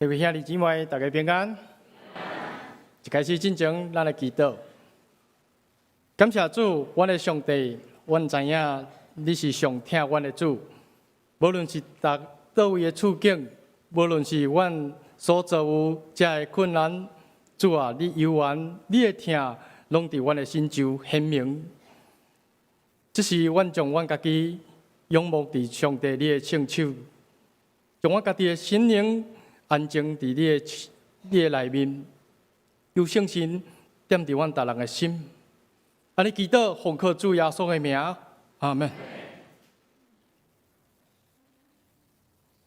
各位兄弟姊妹，大家平安。一開始進前，咱來祈禱。感謝主，阮的上帝，阮知影你是上疼阮的主。無論是佇佗位的處境，無論是阮所遭遇遮的困難，主啊，你猶原，你的疼攏佇阮的心周顯明。這時阮將阮家己仰望佇上帝你的聖手，將阮家己的心靈安靜佇你的內面，求聖神踮佇阮逐人的心。按呢祈禱，奉靠主耶穌的名，阿門。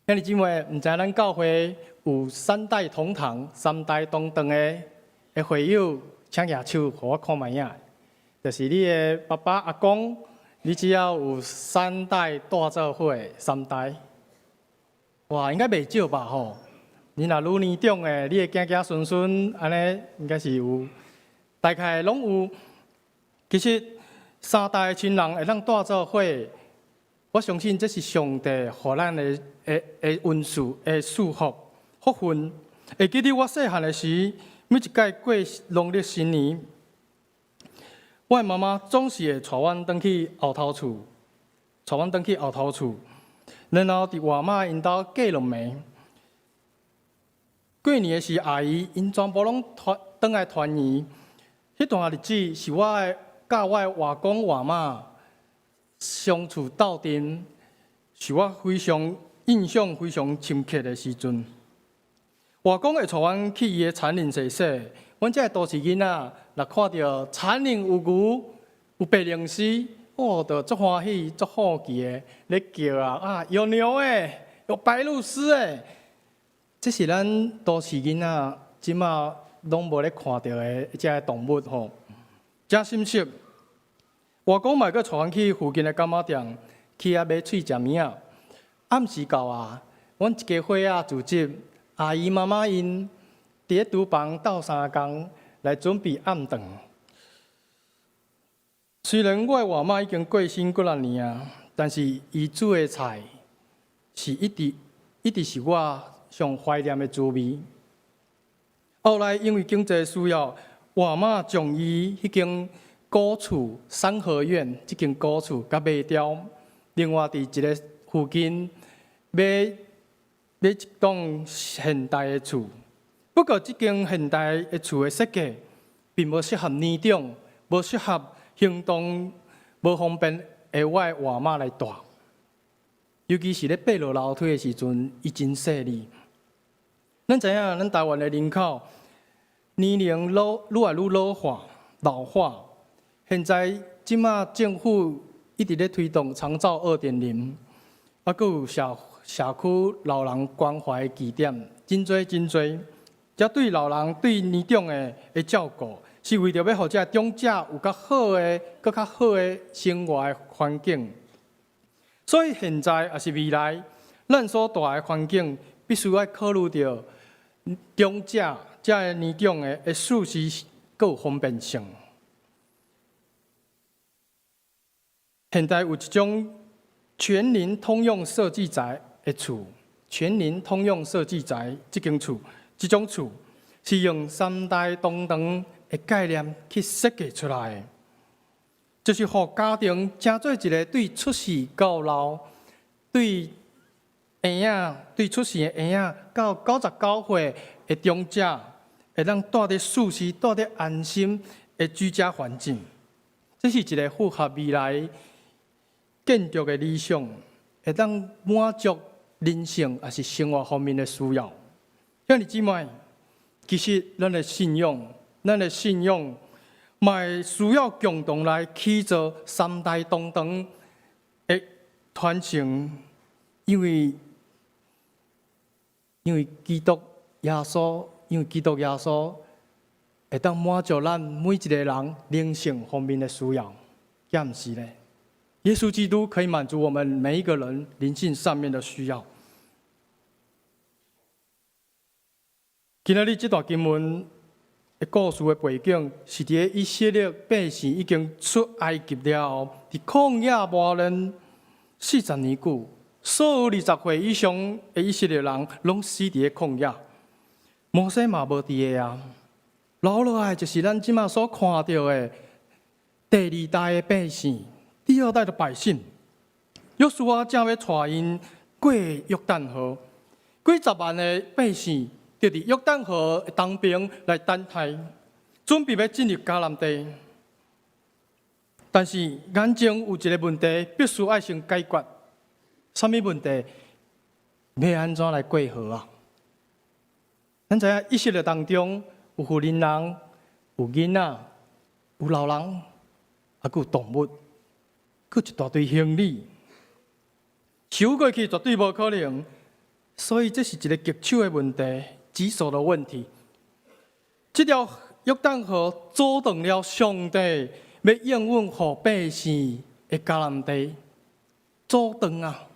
兄弟姊妹，毋知咱教會有三代同堂、三代同堂的會友，請舉手，予我看覓仔。就是你的爸爸、阿公，你只要有三代蹛做伙，三代，哇，應該袂少吧吼？你若愈年長的，你的囝囝孫孫按呢，應該是有，大概攏有。其實三代親人會當蹛做伙，我相信這是上帝予咱的恩賜的祝福福分。會記得我細漢的時，每一屆過農曆新年，我的媽媽總是會帶阮轉去後頭厝，帶阮轉去後頭厝，然後佇外媽𪜶兜過兩暝。過年的時，阿姨𪜶全部攏團轉來團圓。彼段日子是我的佮我的外公外媽相處鬥陣，是我非常印象非常深刻的時陣。外公會帶阮去伊的田裡踅踅，阮這都市囡仔，若看著田裡有牛、有白龍絲，哦，就足歡喜、足好奇的咧叫啊！啊，有牛欸，有白鷺鷥欸！這是咱都市囡仔這馬攏無咧看著的這个動物吼，誠深切。外公嘛會閣帶阮去附近的柑仔店去遐買喙食物仔。暗時到啊，阮一家伙仔組織阿姨媽媽𪜶佇咧廚房鬥相共來準備暗頓。雖然我的外媽已經過身幾若年啊，但是伊煮的菜是一直一直是我上懷念的滋味。後來因為經濟需要，外媽將伊彼間古厝三合院這間古厝共賣掉，另外佇一个附近買買一棟現代的厝。不過這間現代的厝的設計，並無適合年長、無適合行動無方便的我的外媽來蹛。尤其是咧爬落樓梯的時陣，伊真細膩。咱知影，咱台灣的人口年齡老愈來愈老化、老化。現在這馬政府一直咧推動長照2.0，啊，閣有社區老人關懷據點，真濟真濟。這對老人對年長的照顧，是為著欲予這長者有較好的、閣較好的生活的環境。所以現在抑是未來，咱所蹛的環境，必須愛考慮著長者這个年長的舒適閣有方便性。現在有一種全齡通用設計宅的厝，全齡通用設計宅這間厝，這種厝是用三代同堂的概念去設計出來的，就是予家庭成做一个對出世到老，對嬰仔對出世的嬰仔到99歲的長者，會當蹛佇舒適、蹛佇安心的居家環境。這是一个符合未來建築的理想，會當滿足人性抑是生活方面的需要。兄弟姊妹，其實咱的信仰，咱的信仰嘛會需要共同來起造三代同堂的傳承，因為基督耶穌，因為基督耶穌會當滿足咱每一个人靈性方面的需要，敢毋是咧？耶穌基督可以滿足我們每一個人靈性上面的需要。今仔日這段經文的故事的背景，是佇以色列百姓已經出埃及了後，佇曠野磨練40年久，所有20歲以上的以色列人攏死佇咧曠野。摩西嘛無佇个啊，留落來就是咱這馬所看著的第二代的百姓，第二代的百姓。約書亞正欲帶𪜶過約旦河，幾十萬的百姓就佇約旦河的東邊來等待，準備欲進入迦南地。但是眼前有一个問題，必須愛先解決。啥物問題？欲按怎來過河啊？咱知影以色列當中有婦人人、有囡仔、有老人，還閣有動物，閣一大堆行李，游過去絕對無可能。所以這是一个棘手的問題，棘手的問題。這條約旦河阻斷了上帝欲應允予百姓的迦南地，阻斷啊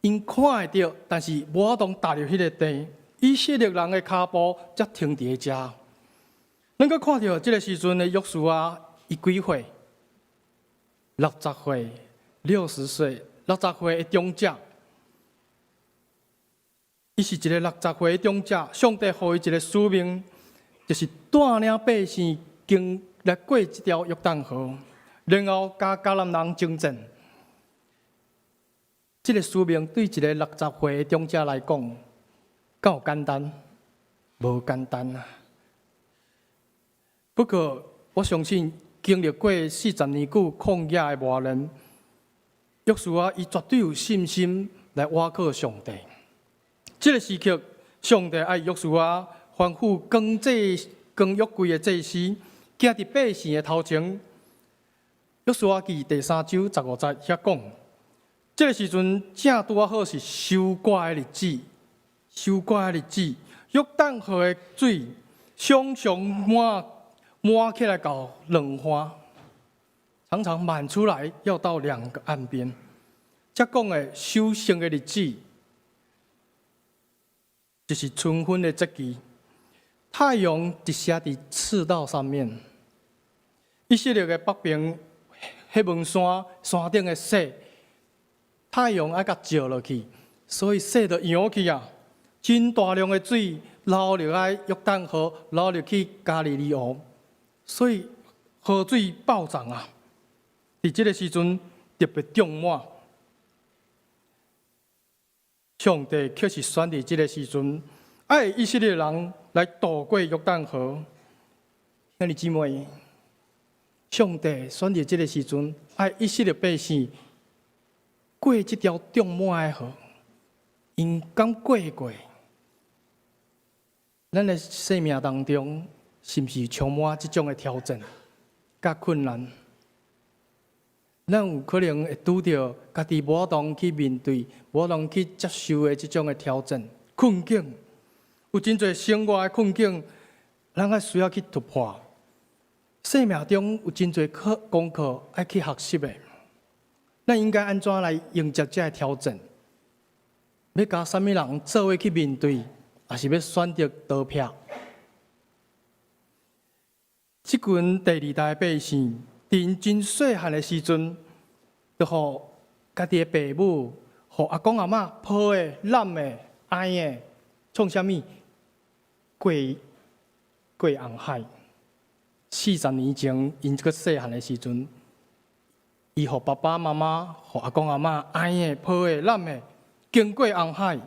！𪜶看會著，但是無法度踏入彼个地。以色列人的跤步才停佇遮。咱閣看著這个時陣的約書亞，伊幾歲？六十歲，60歲，六十歲的長者。伊是一个六十歲的長者，上帝予伊一个使命，就是帶領百姓經來過這條約旦河，然後佮迦南人爭戰。這个使命對一个六十歲的長者來講，敢有簡單？無簡單啊！不過我相信，經歷過四十年久曠野的磨練，約書亞伊絕對有信心來倚靠上帝。這个時刻，上帝愛約書亞吩咐扛約櫃的祭司，行佇百姓的頭前。約書亞記第三章十五節遐講，這个時陣正拄仔好是收割的日子，收割的日子，約旦河的水常常滿滿起來到兩岸，常常滿出來要到兩個岸邊。這講的收成的日子，就是春分的節期，太陽直射佇赤道上面。以色列的北邊，黑門山山頂的雪，太陽愛共照落去，所以雪就溶去啊！真大量的水流入來約旦河，流入去加利利湖，所以河水暴漲啊！佇這个時陣特別漲滿。上帝卻是選佇這个時陣，愛以色列人來渡過約旦河。兄弟姊妹，上帝選佇這个時陣，愛以色列百姓過這條漲滿的河，𪜶敢過會過？咱的生命當中，是毋是充滿這種的挑戰、佮困難？咱有可能會拄著家己無法度去面對、無法度去接受的這種的挑戰、困境。有真濟生活的困境，咱愛需要去突破。生命中有真濟課功課愛去學習的，咱應該按怎來迎接這个挑戰？欲佮啥物人做伙去面對，抑是欲選擇逃避？這群第二代百姓，佇𪜶真細漢的時陣，就予家己的爸母、予阿公阿嬤抱的、攬的、愛的，創啥物？過過紅海。四十年前，𪜶這个細漢的時陣，伊予爸爸媽媽、予阿公阿嬤愛的、抱的、攬的，經過紅海。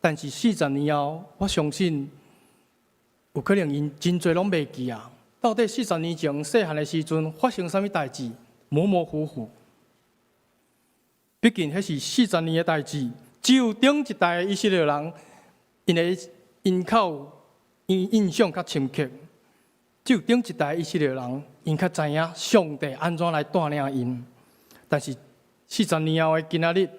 但是四十年後，我相信有可能𪜶真濟攏袂記啊。到底四十年前細漢的時陣發生啥物代誌？模模糊糊。畢竟彼是四十年的代誌，只有頂一代的以色列人，𪜶較有印象較深刻。只有頂一代以色列人，𪜶較知影上帝按怎來帶領𪜶。但是四十年後的今仔日，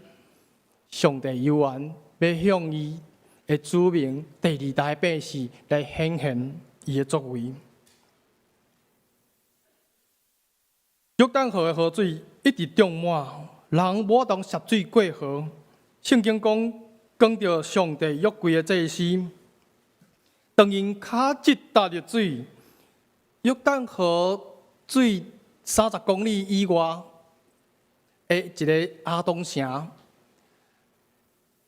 上帝猶原欲向伊的子民第二代百姓來顯現伊的作為。約旦河的河水一直漲滿，人無法度涉水過河。聖經講，扛著上帝約櫃的祭司，當𪜶跤趾踏入水，約旦河水30公里以外的一个亞當城，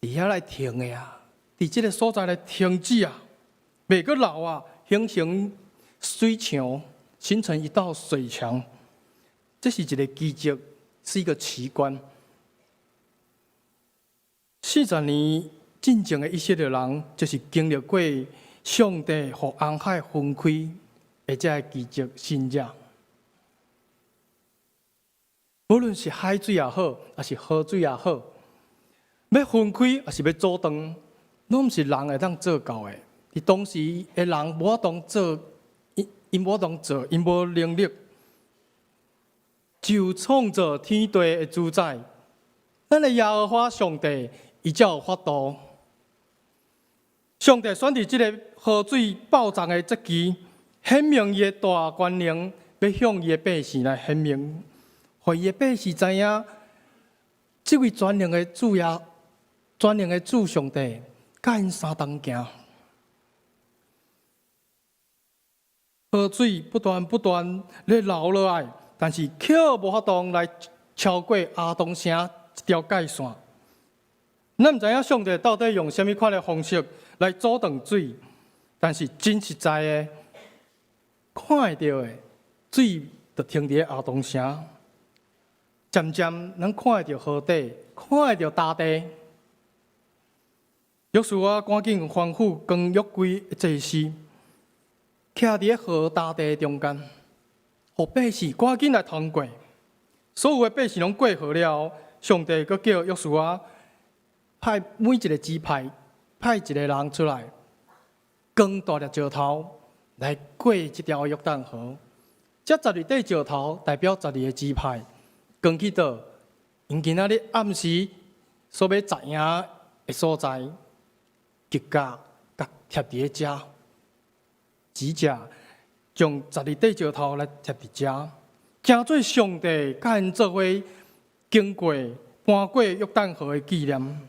佇遐來停的啊，佇這个所在來停止啊。袂閣流啊，形成水牆，形成一道水牆。這是一个奇蹟，是一個奇觀。40年進前的以色列人，就是經歷過上帝予紅海分開的這个奇蹟神蹟。無論是海水也好，抑是河水也好，欲分開抑是欲阻斷，攏毋是人會當做到的。佇當時的人無法度做，𪜶無法度做，𪜶無能力。只有創造天地的主宰，咱的耶和華上帝，伊才有法度。上帝選佇這个河水暴漲的節期，顯明伊的大權能，欲向伊的百姓來顯明，予伊的百姓知影，這位全能的主耶，全能的主上帝，佮𪜶相同行。河水不斷不斷咧流落來，但是卻無法度來超過亞當城這條界線。咱毋知影上帝到底用啥物款的方式來阻斷水，但是真實在的，看會著的水就停佇咧亞當城。漸漸，咱看會著河底，看會著大地。約書亞趕緊吩咐扛約櫃的祭司，徛佇咧河大地的中間，予百姓趕緊來通過。所有的百姓攏過河了後，上帝閣叫約書亞派每一个支派派一个人出來，扛大粒石頭來過這條約旦河。這十二塊石頭代表十二个支派，扛去佗？𪜶今仔日暗時所欲紮營的所在，吉甲共疊佇咧遮，只只將十二塊石頭來疊佇遮，成做上帝佮𪜶做伙經過搬過約旦河的紀念。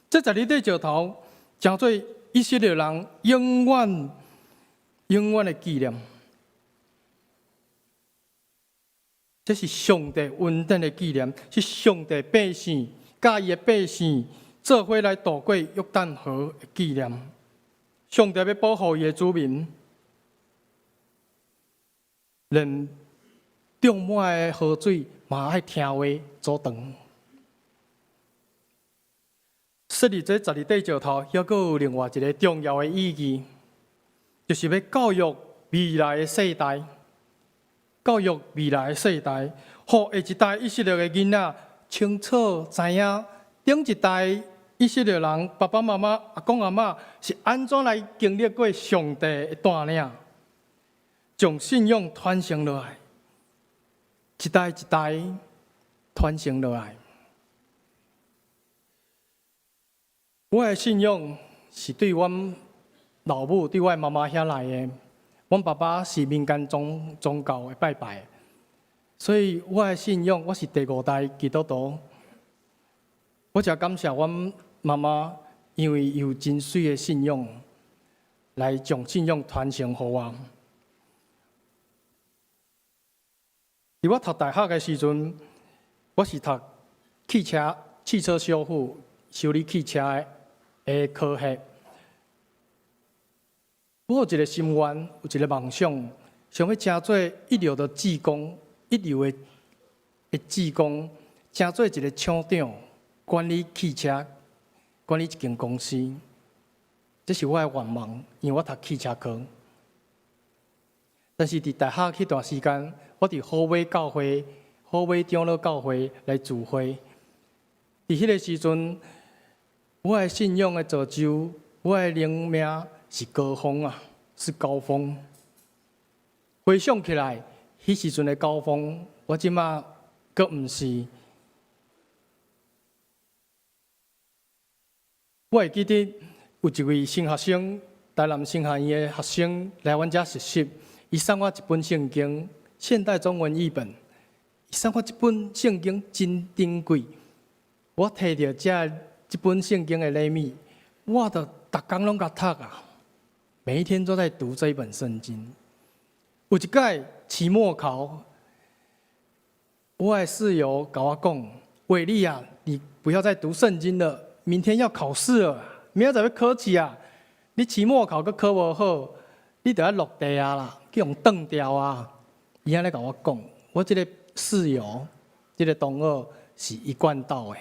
這十二塊石頭成做以色列人永遠永遠的紀念。這是上帝恩典的紀念，是上帝百姓佮伊的百姓做伙來渡過約旦河的紀念。上帝欲保護伊的子民，連漲滿的河水嘛愛聽話阻斷。設立這十二塊石頭，猶閣有另外一个重要的意義，就是欲教育未來的世代，教育未來的世代，予下一代以色列的囡仔清楚知影，頂一代以色列人爸爸媽媽、阿公阿嬤是按怎來經歷過上帝的帶領，將信仰傳承落來，一代一代傳承落來。我的信仰是對阮老母、對我的媽媽遐來的。阮爸爸是民間宗教的拜拜，所以我的信仰我是第五代基督徒。我誠感謝阮媽媽，因為伊有真媠的信仰，來將信仰傳承予我。佇我讀大學的時陣，我是讀汽車修復、修理汽車的科系。我有一个心願，有一个夢想，想欲成做一流的技工，一流的技工，成做一个廠長，管理汽車，管理一間公司。這是我的願望，因為我讀汽車科。但是佇大學彼段時間，我佇好尾教會、好尾長老教會來聚會。佇彼个時陣，我的信仰的造就，我的靈命是高峰啊，是高峰。回想起來，彼時陣的高峰，我這馬閣毋是。我會記得有一位新學生，台南神學院的學生來阮遮實習，伊送我一本聖經，現代中文譯本。伊送我這本聖經真珍貴，我提著這本聖經的禮物，我就逐工攏共讀啊，每一天都在讀這一本聖經。有一擺期末考，我的室友共我講：“偉力啊，你不要再讀聖經了，明天要考試了，明仔載欲考試啊，你期末考閣考無好，你著愛落地啊啦，去予斷掉啊！伊按呢共我講，我這个室友，這个同學是一貫道的，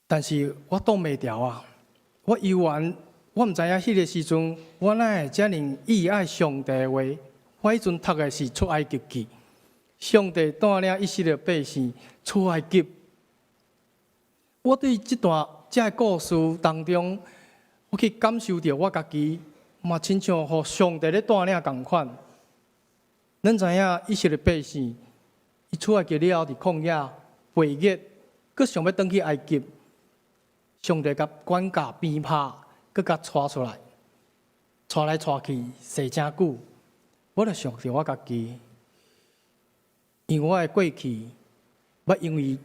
但是我擋袂牢啊！我猶原，我毋知影彼个時陣，我哪會遮爾意愛上帝的話？我彼陣讀的是出埃及記，上帝帶領以色列百姓出埃及。我對這段這个故事當中，我去感受著我家己，嘛親像予上帝咧帶領仝款。咱知影以色列百姓，伊出埃及了後，佇曠野背逆，閣想欲轉去埃及，上帝共管教鞭拍，閣共帶出來，帶來帶去，踅誠久。我就想著我家己，因為我的過去，捌因為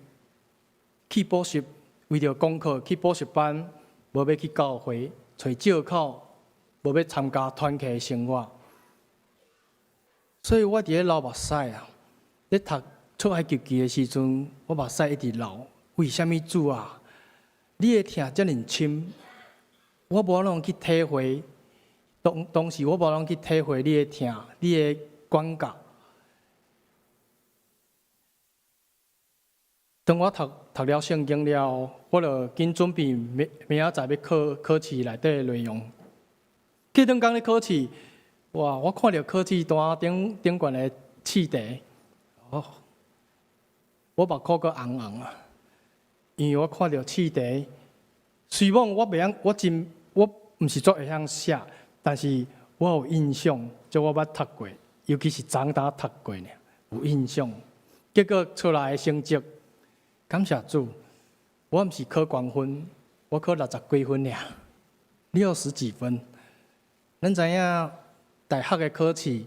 去補習，為著功課去補習班，無欲去教會，揣藉口，無欲參加團契的生活。所以我佇咧流目屎啊！咧讀出埃及記的時陣，我目屎一直流。為啥物主啊？你的疼遮爾深，我無法度去體會。當當時我無法度去體會你的疼，你的管教。當我讀讀了聖經了，我就緊準備明明仔載欲考考試內底的內容。隔頓工咧考試，哇！我看著考試單頂頂懸的試題，哦，我目眶閣紅紅啊！因為我看著試題，雖罔我袂曉，我真我毋是足會曉寫，但是我有印象，這我捌讀過，尤其是昨昏讀過呢，有印象。結果出來的成績，感謝主，我毋是考懸分，我考六十幾分爾，六十幾分。咱知影大學的考試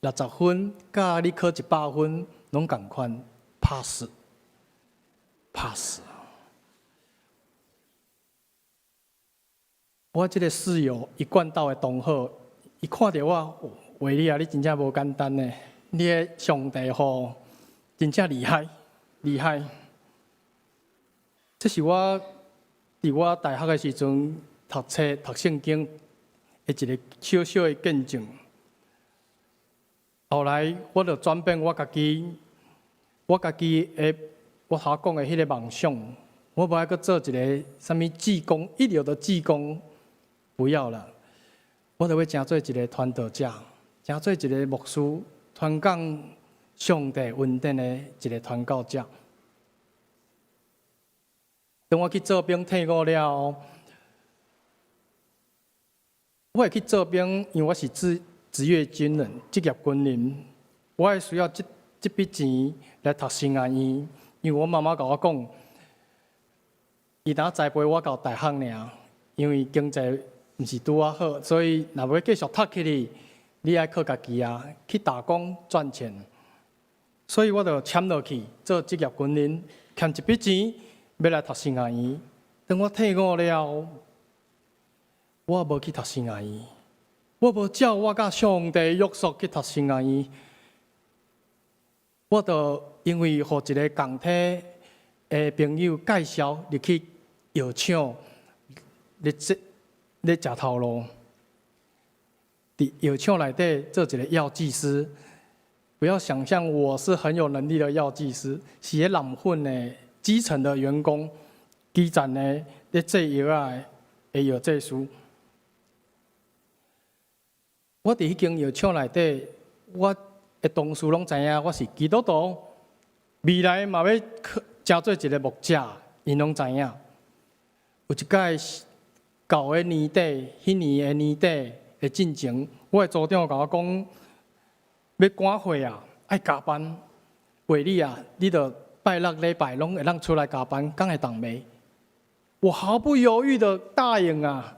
六十分，佮你考100分攏仝款，pass，pass。我這个室友一貫道的同學，伊看著我，話你啊，你真正無簡單呢，你的上帝吼，真正厲害，厲害。這是我佇我大學的時陣讀冊、讀聖經的一个小小的見證。後來我就轉變我家己，我家己的我頭講的彼个夢想，我無愛閣做一个啥物志工，一流的志工，不要了。我就欲成做一个傳道者，成做一个牧師，傳講上帝恩典的一个傳教者。當我去做兵退伍了後，我會去做兵，因為我是職職業軍人、職業軍人，我會需要這這筆錢來讀神學院。因為我媽媽共我講，伊當栽培我到大學爾，因為經濟毋是拄仔好，所以若欲繼續讀起去，你愛靠家己啊，去打工賺錢。所以我就簽落去做職業軍人，欠一筆錢，欲來讀神學院。當我退伍了後，我無去讀神學院，我無照我佮上帝約束去讀神學院，我就因為予一个仝體的朋友介紹入去藥廠咧做咧食頭路，佇藥廠內底做一个藥劑師。不要想象我是很有能力的藥劑師，是咧攬混的基層的員工，基層的咧製藥仔的藥劑師。我佇彼間藥廠內底，我的同事攏知影我是基督徒，未來嘛欲成做一个牧者，𪜶攏知影。有一擺舊的年底，彼年的年底的進前，我的組長共我講，欲趕貨啊，愛加班。話你啊，你著拜六禮拜攏會當出來加班，敢會當袂？我毫不猶豫的答應啊，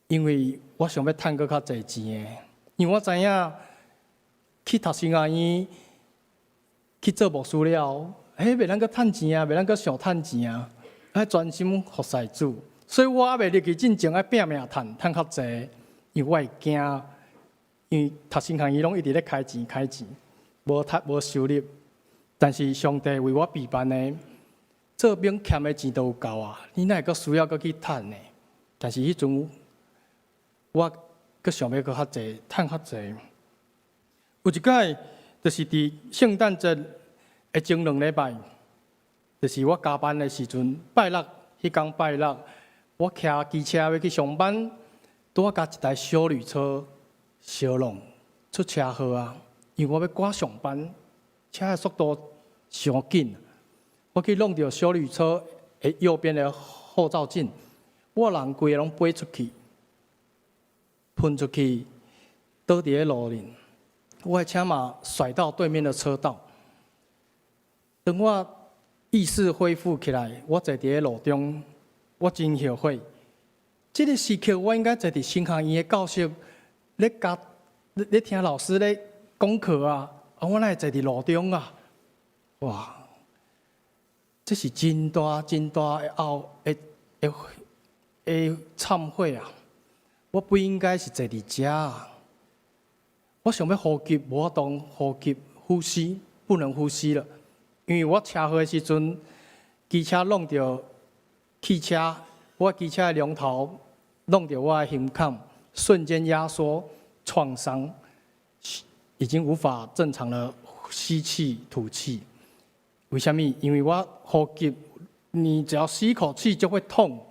因為我想欲趁閣較濟錢的，因為我知影去讀神學院去做牧師了後，彼袂當閣趁錢啊，袂當閣想趁錢啊，愛專心服侍主。所以我猶未入去進前愛拚命趁，趁較濟，因為我會驚，因為讀神學院攏一直咧開錢開錢，無趁無收入。但是上帝為我備辦的，做兵欠的錢都有夠啊，你哪會閣需要閣去趁呢？但是彼陣我閣想欲閣較濟，趁較濟。有一擺，就是佇聖誕節的前2禮拜，就是我加班的時陣，拜六彼工拜六，我騎機車欲去上班，拄仔共一台休旅車相挵出車禍啊！因為我欲趕上班，車的速度傷緊，我去挵著休旅車的右邊的後照鏡，我人規个攏飛出去，噴出去，倒佇咧路面。我的車嘛甩到對面的車道。當我意識恢復起來，我坐佇咧路中，我真後悔。這個時刻，我應該坐佇神學院的教室，咧教咧聽老師咧講課啊！啊，我哪會坐佇路中啊？哇！這是真大真大的懊的的的懺悔啊！我不應該是坐佇遮啊！我想欲呼吸，無法度呼吸，呼吸不能呼吸了，因為我車禍的時陣，機車挵著汽車，我機車的龍頭挵著我的胸坎，瞬間壓縮創傷，已經無法正常的吸氣吐氣。為啥物？因為我呼吸，你只要吸一口氣就會痛，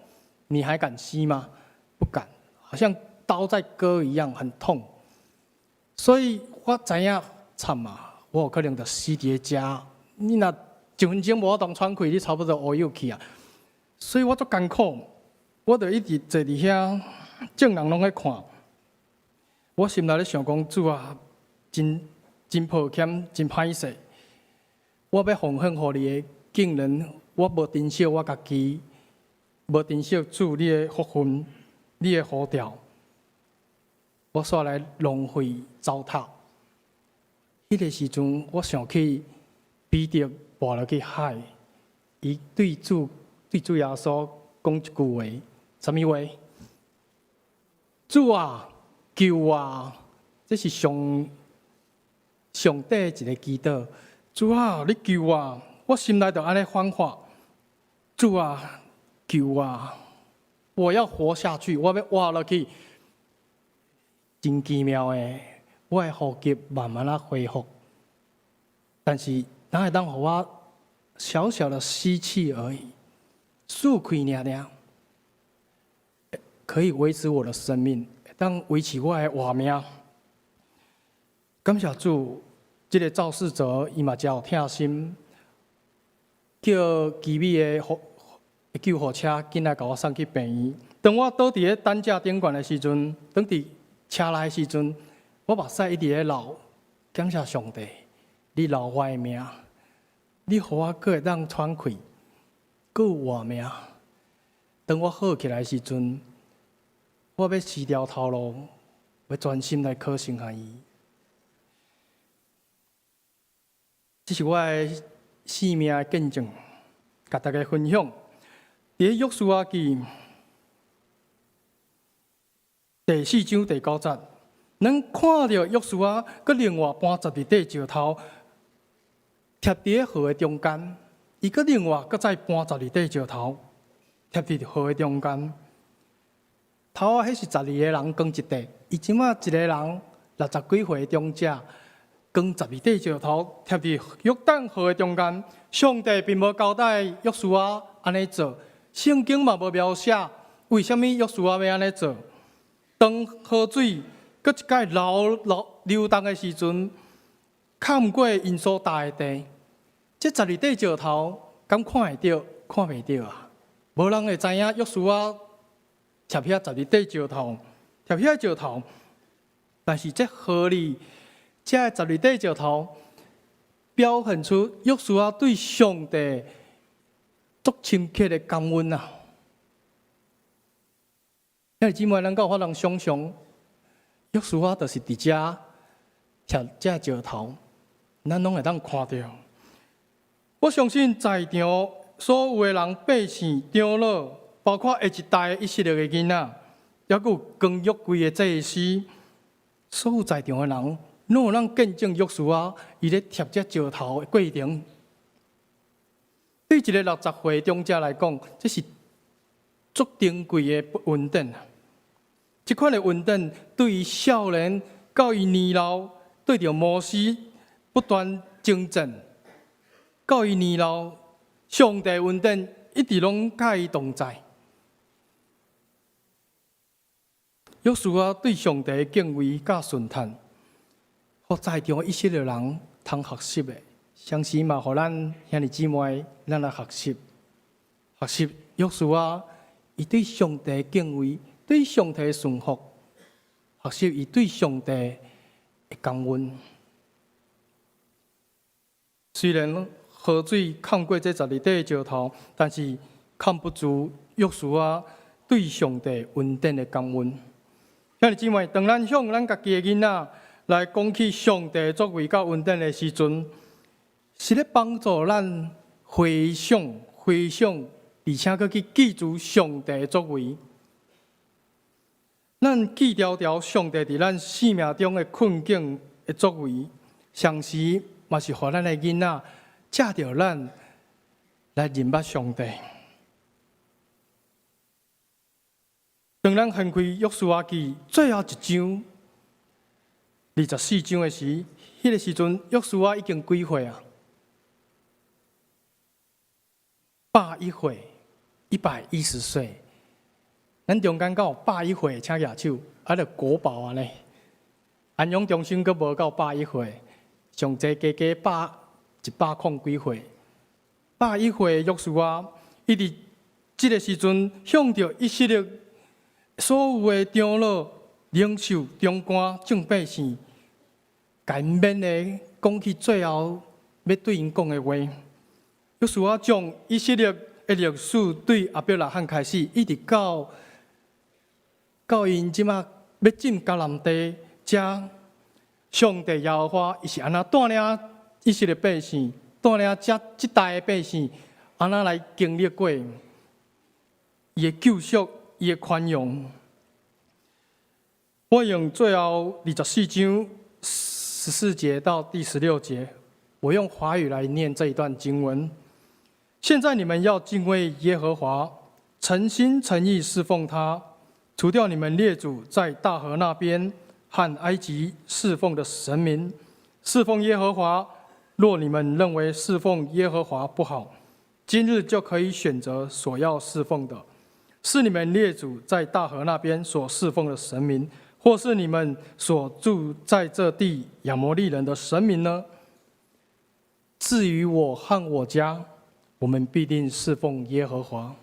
你還敢吸嗎？不敢，好像刀在割一樣，很痛。所以我知影慘啊，我有可能就死佇咧遮。你若一分鐘無法度喘氣，你差不多烏有去啊。所以我足艱苦，我就一直坐佇遐，眾人攏咧看。我心內咧想講，主啊，真真抱歉，真歹勢。我欲奉獻予你的，竟然我無珍惜我家己，無珍惜主你的福分，你的呼召。我煞來浪費糟蹋。彼個時陣，我想起彼得跋落去海，伊對主耶穌講一句話，啥物話？主啊，救我！這是上上底一个祈禱。主啊，你救我！我心內就按呢喊話。主啊，救我！我要活下去，我欲活落去。真奇妙的，我的呼吸慢慢仔恢復，但是哪會當予我小小的吸氣而已，舒氣爾爾，可以維持我的生命，會當維持我的活命。感謝主，這个肇事者伊嘛誠有疼心，叫奇美的救護車緊來共我送去病院。當我倒佇咧擔架頂懸的時陣，當佇車內的時陣，我目屎一直咧流。感謝上帝，你留我的命，你予我閣會當喘氣，閣有活命。當我好起來的時陣，我欲辭掉頭路，欲專心來考神學院。這是我的生命的見證，共大家分享。佇咧約書亞記第四章第九節，咱看著約書亞閣另外搬十二塊石頭，疊佇咧河的中間。伊閣另外閣再搬十二塊石頭，疊佇河的中間。頭仔彼是十二個人扛一塊，伊這馬一個人六十幾歲的長者，扛十二塊石頭疊佇約旦河的中間。上帝並無交代約書亞按呢做，聖經嘛無描寫為啥物約書亞欲按呢做。當河水閣一擺流流流動的時陣，崁過𪜶所踏的地，這十二塊石頭敢看會著？看袂著啊！無人會知影約書亞疊遐十二塊石頭，疊遐石頭，但是這河裡這十二塊石頭，表現出約書亞對上帝足深刻的感恩啊！兄弟姊妹，咱敢有法通想象，約書亞就是佇遮疊這石頭，咱攏會當看著。我相信在場所有的人、百姓、長老，包括下一代以色列的囡仔，猶閣有扛約櫃的祭司，所有在場的人，攏有通見證約書亞伊咧疊這石頭的過程。對一个60歲長者來講，這是足珍貴的恩典。這款的恩典對伊少年到伊年老，對著摩西不斷征戰，到伊年老，上帝恩典一直攏佮伊同在。約書亞對上帝的敬畏佮順從，予在場的以色列人通學習的，相信嘛，予咱兄弟姊妹，咱來學習，學習約書亞伊對上帝的敬畏，對上帝的順服，學習伊對上帝的感恩。雖然河水崁過這十二塊的石頭，但是崁不住約書亞對上帝恩典的感恩。兄弟姊妹，當咱向咱家己的囡仔來講起上帝作為佮恩典的時陣，是咧幫助咱回想、回想，而且閣去記住上帝的作為。咱記牢牢上帝佇咱生命中的困境的作為，同時嘛是予咱的囡仔藉著咱來認捌上帝。當咱翻開約書亞記最後一章24章的時，彼個時陣約書亞已經幾歲啊？101歲，110歲。咱中間敢有百一歲，請舉手，啊，著國寶按呢。安陽中心閣無到百一歲，上濟加加百一百空幾歲。百一歲的約書亞，伊佇這个時陣向著以色列所有的長老、領袖、長官、眾百姓，共𪜶勉勵講起最後欲對𪜶講的話。約書亞將以色列的歷史對亞伯拉罕開始，一直到𪜶這馬欲進迦南地，遮上帝耶和華伊是按怎帶領以色列百姓，帶領這這代的百姓，按怎來經歷過伊的救贖、伊的寬容。我用最後24章14節到第16節，我用華語來念這一段經文。現在你們要敬畏耶和華，誠心誠意侍奉他，除掉你們列祖在大河那邊和埃及侍奉的神明，侍奉耶和華。若你們認為侍奉耶和華不好，今日就可以選擇所要侍奉的，是你們列祖在大河那邊所侍奉的神明，或是你們所住在這地亞摩利人的神明呢？至於我和我家，我們必定侍奉耶和華。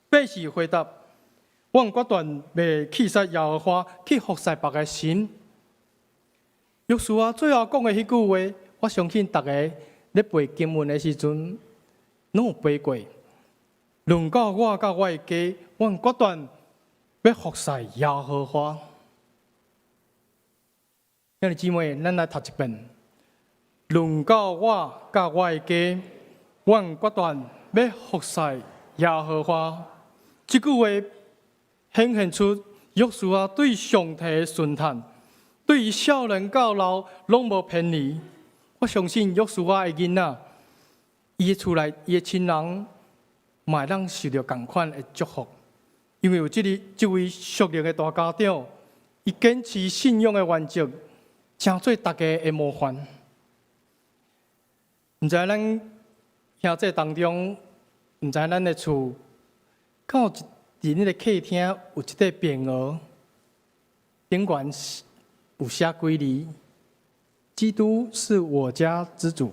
百姓回答：阮決斷袂棄殺耶和華，去服侍別个神。約書亞最後講的彼句話，我相信逐家咧背經文的時陣，攏有背過。論到我佮我的家，阮決斷欲服侍耶和華。兄弟姊妹，咱來讀一遍。論到我佮我的家，阮決斷欲服侍耶和華。這句話顯現出約書亞對上帝的順從，對於少年到老攏無偏離。我相信約書亞的囡仔，伊的厝內，伊的親人，嘛會當受著仝款的祝福，因為有這个這位屬靈的大家長，伊堅持信仰的原則，成做大家的模範。毋知咱兄弟當中，毋知咱的厝，敢有佇恁的客廳有一塊匾額，頂懸有寫幾字：基督是我家之主。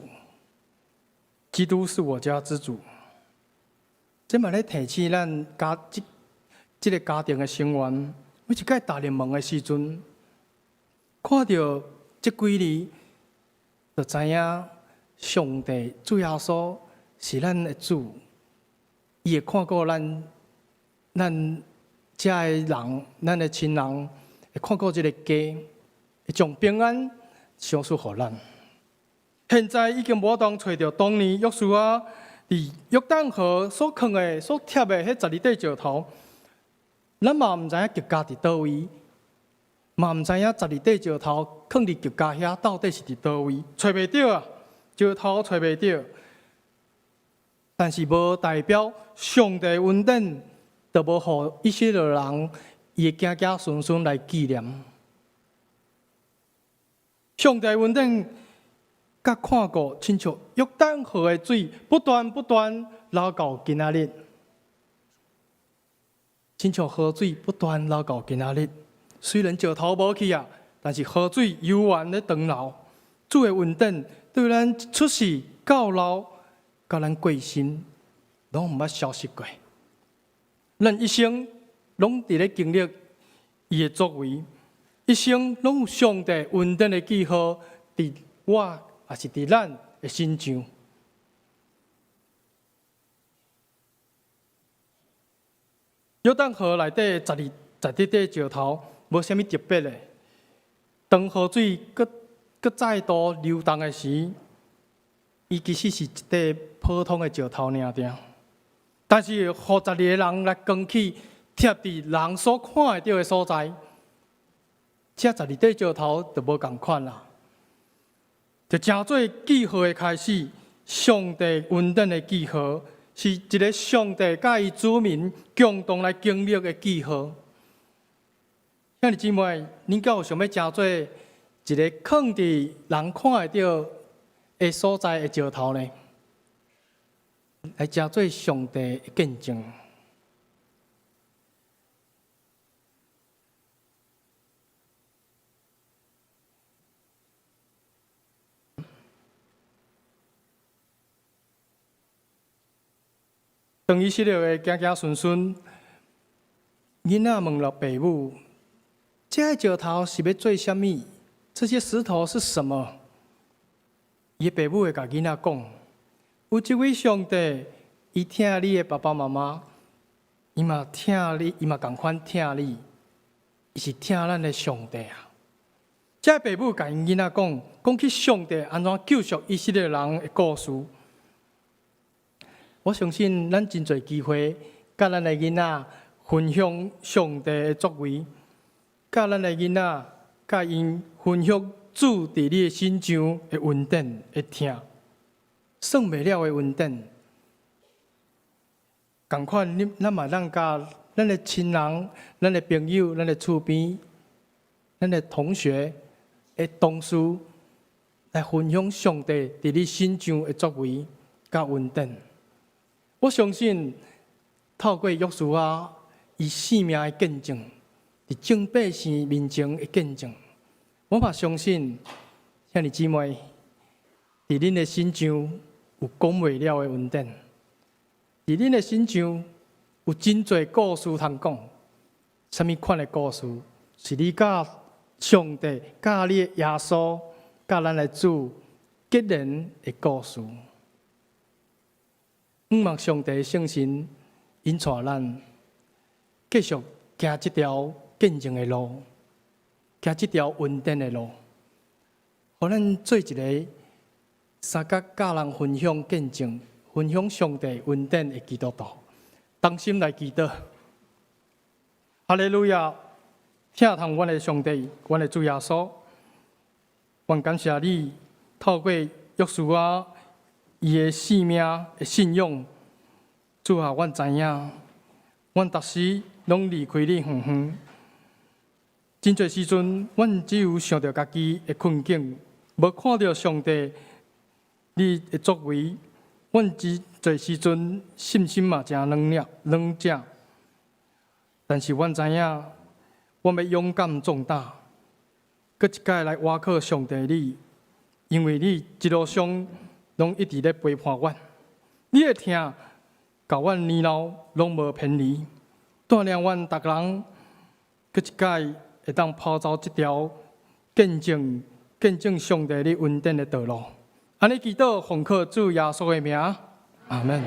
基督是我家之主。這嘛咧提醒咱家這這个家庭的成員，每一擺踏入門的時陣，看著這幾字，就知影上帝主耶穌是咱的主，伊會看顧咱，咱遮的人，咱的親人，會看顧這个家，會將平安賞賜予咱。現在已經無法度揣著當年約書亞佇約旦河所囥的、所貼的彼十二塊石頭，咱嘛毋知影吉甲佇佗位，嘛毋知影十二塊石頭囥佇吉甲遐到底是佇佗位，揣袂著啊！石頭揣袂著。但是無代表上帝恩典就無予以色列人伊的子子孫孫來紀念。上帝恩典佮看顧，親像約旦河的水不斷不斷流到今仔日，親像河水不斷流到今仔日。雖然石頭無去啊，但是河水猶原咧長流。主的恩典對咱出世到老，到咱過身，攏毋捌消失過。咱一生攏佇咧經歷伊的作為，一生攏有上帝恩典的記號佇我，抑是佇咱的身上。約旦河內底十二塊石頭，無啥物特別的。當河水閣閣再度流動的時，伊其實是一塊普通的石頭爾爾。但是，予十二個人來扛起，貼佇人所看會著的所在，這十二塊石頭就無仝款啦。就成做記號的開始，上帝恩典的記號，是一个上帝佮伊子民共同來經歷的記號。兄弟姊妹，恁敢有想欲成做一个囥佇人看會著的所在的石頭呢？來成做上帝的見證。當以色列的子子孫孫囡仔問了爸母：這个石頭是欲做啥物？這些石頭是什麼？伊的爸母會共囡仔講：有一位上帝，伊疼你的爸爸媽媽，伊嘛疼你，伊嘛仝款疼你，伊是疼咱的上帝啊！這个爸母共𪜶囡仔講，講起上帝按怎救贖以色列人的故事。我相信咱真濟機會，佮咱的囡仔分享上帝的作為，佮咱的囡仔，佮𪜶分享主佇你的身上的恩典的疼，算袂了的恩典。仝款，你咱嘛通佮咱的親人、咱的朋友、咱的厝邊、咱的同學的同事來分享上帝佇你身上的作為佮恩典。我相信透過約書亞伊生命的見證，佇眾百姓面前的見證，我嘛相信兄弟姊妹，佇恁的身上有講袂了的恩典，佇恁的身上有真濟故事通講。啥物款的故事？是你佮上帝、佮你的耶穌、佮咱的主結連的故事。向望上帝聖神引帶咱，繼續行這條見證的路，行這條恩典的路，予咱做一个相佮佮人分享見證、分享上帝恩典的基督徒，同心來祈禱。哈利路亞！疼痛阮的上帝，阮的主耶穌，阮感謝你透過約書亞伊的生命的信仰，主啊，阮知影，阮逐時攏離開你遠遠。真濟時陣，阮只有想著家己的困境，無看著上帝你的作為。阮真濟時陣信心嘛誠軟弱軟弱。但是阮知影，阮欲勇敢壯膽，閣一擺來倚靠上帝你，因為你一路上攏一直咧陪伴阮，你的疼到阮年老攏無偏離，帶領阮逐人閣一擺會當跑走這條見證見證上帝你恩典的道路。按呢祈禱，奉靠主耶穌的名，阿門。